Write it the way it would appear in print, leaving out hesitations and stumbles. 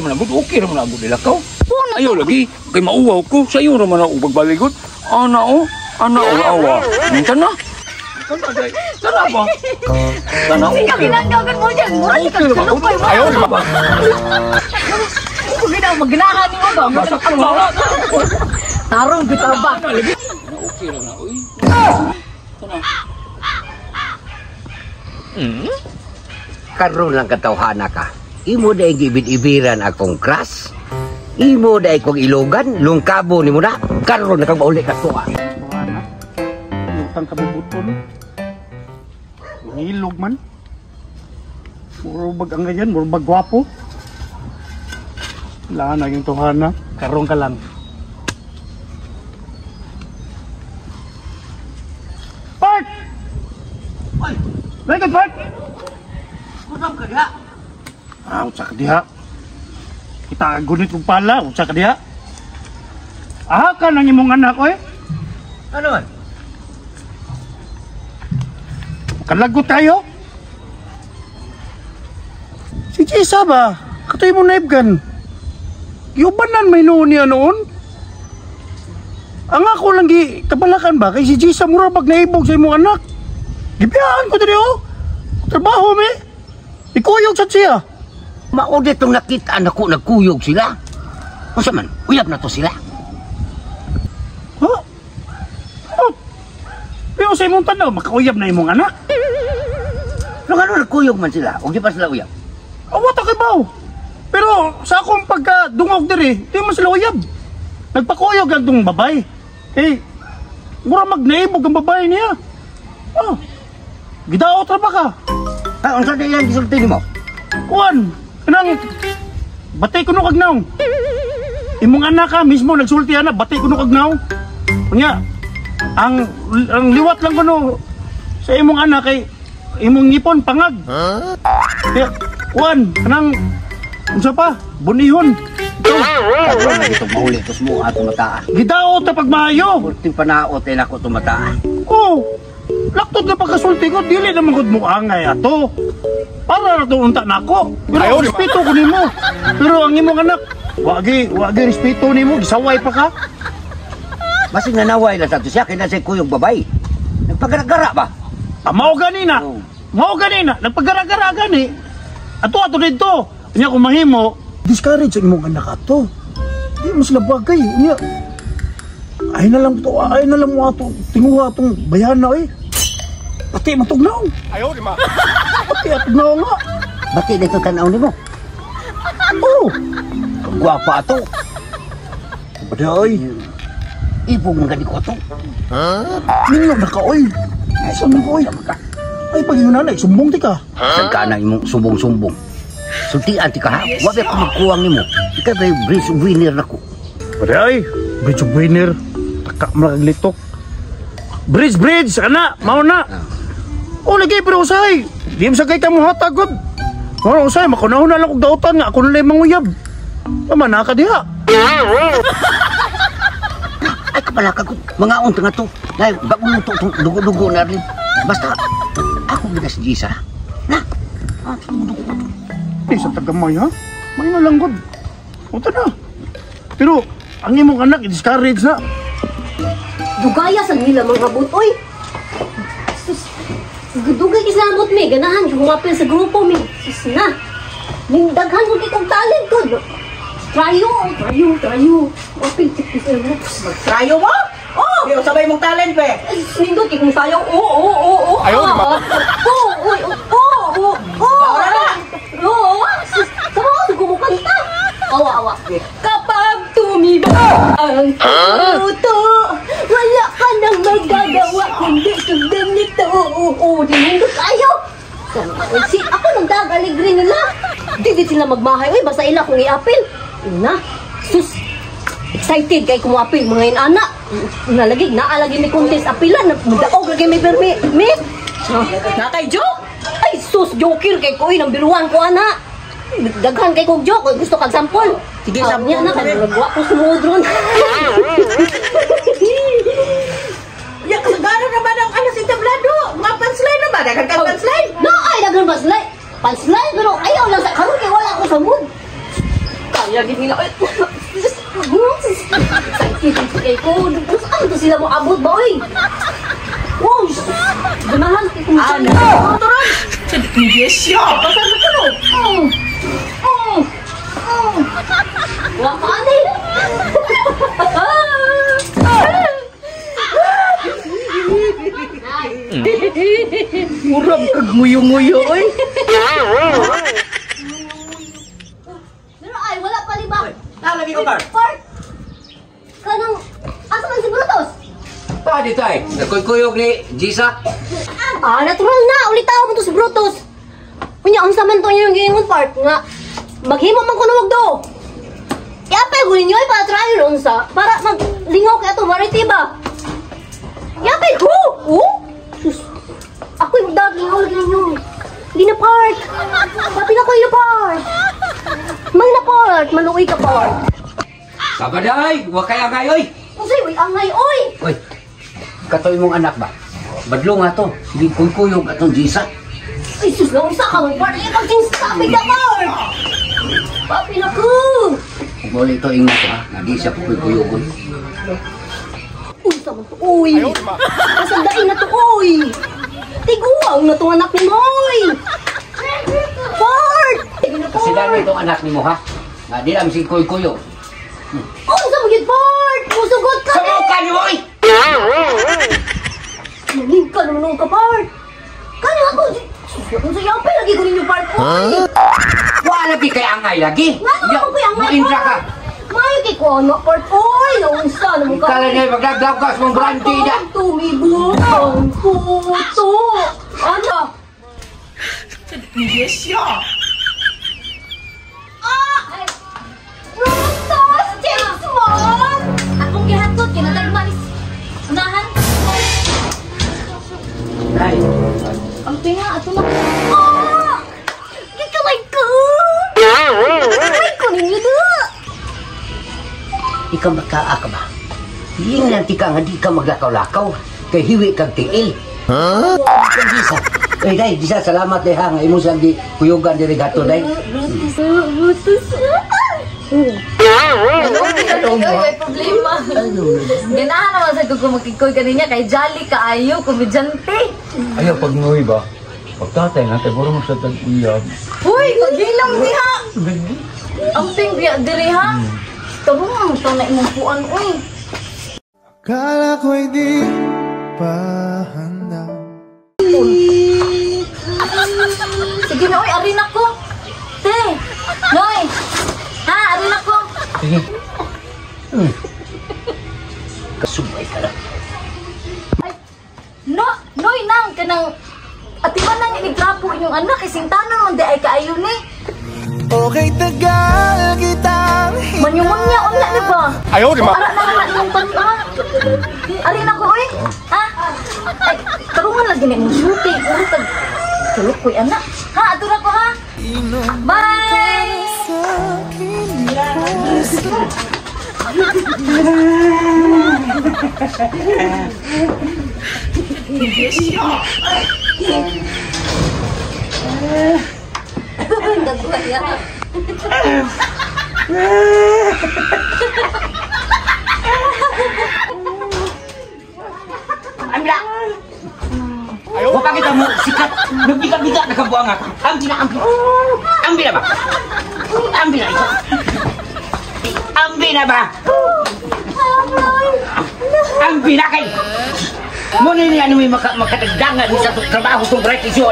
raman na gud, okay raman na gud ilakaw. Ayaw lagi, kay mauwaw ko, sa iyo raman ako pagbaligod. Ana o, ana o, awa. Minsan na. Sana, day. Sana ba? Sana, Sige, okay. ginagagan mo dyan. Mura Okay ka raman gud. kalupay. Ayaw di ba? Kung ginaw, magnahan ni mo ba? Masakang wala. Tarong bitaw ba? Okay raman na, uy. Sana. Karon lang katawhana ka. Imo dai giibid-ibiran akong crush. Imo dai kong ilogan, lungkabo nimo na. Karon na kang mauli ka tuwa. Wala. Utang kabubuton. Ngilog man. Muro bag ang ganyan, muro bag gwapo. Wala na yung tuhana. Karong ka lang. Park! Oy, Likod, Park! kusam ka diha. Ah, unsa ka diha. Kita gunit kong pala, unsa ka diha. Ah, ka nang imong anak, oy. Ano man? Kalagot tayo. Si Jisa ba? Katoy mo naibgan. Giubanan may noon niya noon. Ang ako lang gi kabalakan ba kay si Jisa mura pag naibog sa imong anak. Gibiyaan ko diri oh. Trabaho mi. Ikuyog sa siya. Mao ditong nakita nako nagkuyog sila. Unsa man? Uyab na to sila. Ha? Oh. Pero sa imong tanaw makauyab na imong anak. Nung ano nagkuyog man sila, ug di pa sila uyab. Awa ta kay baw. Pero sa akong pagkadungog diri, di man sila uyab. Nagpakuyog ang tong babay. Eh, mura magnaibog ang babae niya. Oh. Gidaot ra pa ka. Ha, unsa di yan gisulti nimo? Kuan, kanang batay kuno kag naong. Imong anak ka mismo nagsulti ana batay kuno kag naong. Unya, ang liwat lang kuno sa imong anak kay imong ngipon pangag. Kaya, kuan, kanang unsa pa? Bunihon. Karon na gitong mauli tos mo ato mataa. Gidaot na pagmaayo. Purting panaot ay nako tumataa. Oh, laktod na pagkasulti ko, dili naman gud mo angay ato. Para na to unta nako. Pero respeto ko nimo. Pero ang imong anak, wagi respeto nimo, gisaway pa ka. Basig nanaway lang sa ato siya kay nasa kuyog babay. Nagpagaragara ba? Ah, mao gani na. Oh. Mao gani na. Nagpagaragara gani. Ato ato didto. Unya kung mahimo, discourage ang imong anak ato. Di mo sila bagay. Unya, ay na lang to, ay na lang mo ato tinguha atong bayana eh. Pati matugnaw. Ayaw di ba? Pati atugnaw nga. Bati dito tan-aw nimo. Oh, Gwapa ato. Baday. Ibog man gani ko ato. Ninyo na ka, oy. Ay, sa mga oy. Ay, pag yun na, sumbong ti ka. Saan ka na imong sumbong-sumbong? Sultian ti ka ha. Wa ba ko magkuwang nimo. Ikaw ba bridge winner nako? Baday, bridge of winner. Taka mo lang litok. Bridge, bridge, ana, mao na. O, lagi, pero usahay. Di mo sa kay ka mo hatag, god. Mao usahay, makunahon na lang kog dautan nga. Ako na lang manguyab. Tama na ka diha. Ay kapala ka ko. Mga unta nga to. Dahil bagong luto itong dugo-dugo na rin. Basta ako gina si Jisa. Na. Ah, dugo-dugo ko to. Eh, sa tagamay, ha? May na lang, god. Unta na. Pero, ang imong anak, i-discourage na. Dugaya sa nila mga butoy. Sus, dugay kisabot mi, ganahan humapil sa grupo mi. Sus na. Nindaghan ko kay talent ko. Trayo, trayo, trayo. Apil sa grupo. Trayo mo? Oh! Di sabay mong talent pe. Ay, nindot kay kung sayaw. Oo, oo, oo, oo. Ayaw, di ba? Oo, oo, oo, oo, oo. Ora na. Oo, sus, sama ko gumukanta. Awa, awa. Kapag tumibok ang puto, wala ka nang magagawa kundi sundan nito. Oo, di nindot kayo. Si ako nang dagaligri nila. Di di sila magmahay. Uy, basta ila kung i-apil. Una, sus, excited kay kumuapil mga inana. Nalagi, naalagi may contest apilan. Mudaog lagi may permi. Mi? Na kay joke. Ay, sus, joker kay ko, nang biruan ko, ana. Daghan kay kog joke, gusto kag sampol. Sige, Ah, sampol niya na, kami. kay nagwa ko sumod ron. Ya kasagaran naman ang alas entablado. Mga punchline na ba? Daghan kang punchline. No, ay, daghan punchline. Punchline, pero ayaw lang sa karon kay wala ko sa mood. Kaya gid nila. Sakit kay ko. Saan to sila mo abot ba oy? Wow! Ganahan kay kung saan. Turon. Pasar ko no. Wa pa ani. Murag kag nguyo-nguyo oy. Pero ay wala pa ni ba? Nalagi ko par. Part. Kanang asa man si Brutus? Pa dito ay. Nagkuykuyog ni Jisa. Ah, natural na ulitaw mo to si Brutus. Unya unsa man to inyong giingon part nga maghimo man kuno og do. Iapay ko ninyo ay para trial unsa para maglingaw kay ato variety ba. Iapay ko. Oh? Sus. Ako'y magdaglingaw lagi ninyo. Hindi na part. Papi na ko na part. May na part, maluoy ka part. Sabaday, wa kay angay oy. Unsay way angay oy? Oy. Katoy mong anak ba? Badlo nga to. Sige kuykuyog atong Jisa. Ay sus, na unsa ka man part. Ikaw sing sabi ka part. Papi na ko. Ug ito ingat ha, nga di siya kuykuyugon. Unsa man to oy? Kasandain na to oy. Tiguang na to anak ni Moy. Part. Kasi dami itong anak nimo ha. Nga di lang si kuykuyog. Unsa man gyud part? Musugot ka. Sa ka ni oy. Naning ka naman nung ka part. Kani ako. Sus, unsa yapay lagi ko ninyo part oy. Wa lagi kay angay lagi. Ngano man ko yung angay Mointra ka. Maayo kay ko ano part oy. Naunsa naman ka. Kala niya maglaglag ka sa mong brandy na. Tumibok ang puto. Ano? Ah! Brutus! James Bond! Akong gihatod kinatagma ni unahan. Ay, Ang tinga ato na. Ah! Gikamay ko! Kamay ko ninyo do! ikaw makaa ka ba? Giingnan ti ka nga di ka maglakaw-lakaw. Kay hiwi kag tiil. Huh? Jisa. Ay, day, Jisa, salamat day ha. Nga imo siyang gi kuyugan diri gato day. Brutus! Brutus! Ay, may problema. Ganahan naman sa ko makikoy kaninya kay jolly kaayo, komedyante. Ayaw pag nuy ba? Pagtatay na tayo mo sa tag-uyab. Uy, paghilam diha. Ang ting biya diri ha. Tarong to na imong puan uy. Akala ko'y di pa handa. Sige na uy, arin ako. Te, Noy. Ha, arin ako. Sige. Kasubay ka lang. Ay, no, Noy nang kanang atiman nang inigrapo inyong anak kay singtanan man di ay kaayo ni. Okay, tagal kitang Manyumunya unla ni ba? Ayaw di ba? Ara na na imong tan-a. Arin ako oy. Ha? Ay, tarungan lagi na imong shooting. Uro tag tulok ko'y anak. Ha, adto na ko ha. Bye. sa akin. Ambil. Ayo. Wa kita mo sikat. Nagbiga-biga na kabuang ako. Ambil na, ambil. Ambil na ba? Ambil na ito. Ambil na ba? Ambil na kay. Mo ni ano may makatagdangan sa trabaho tong right issue.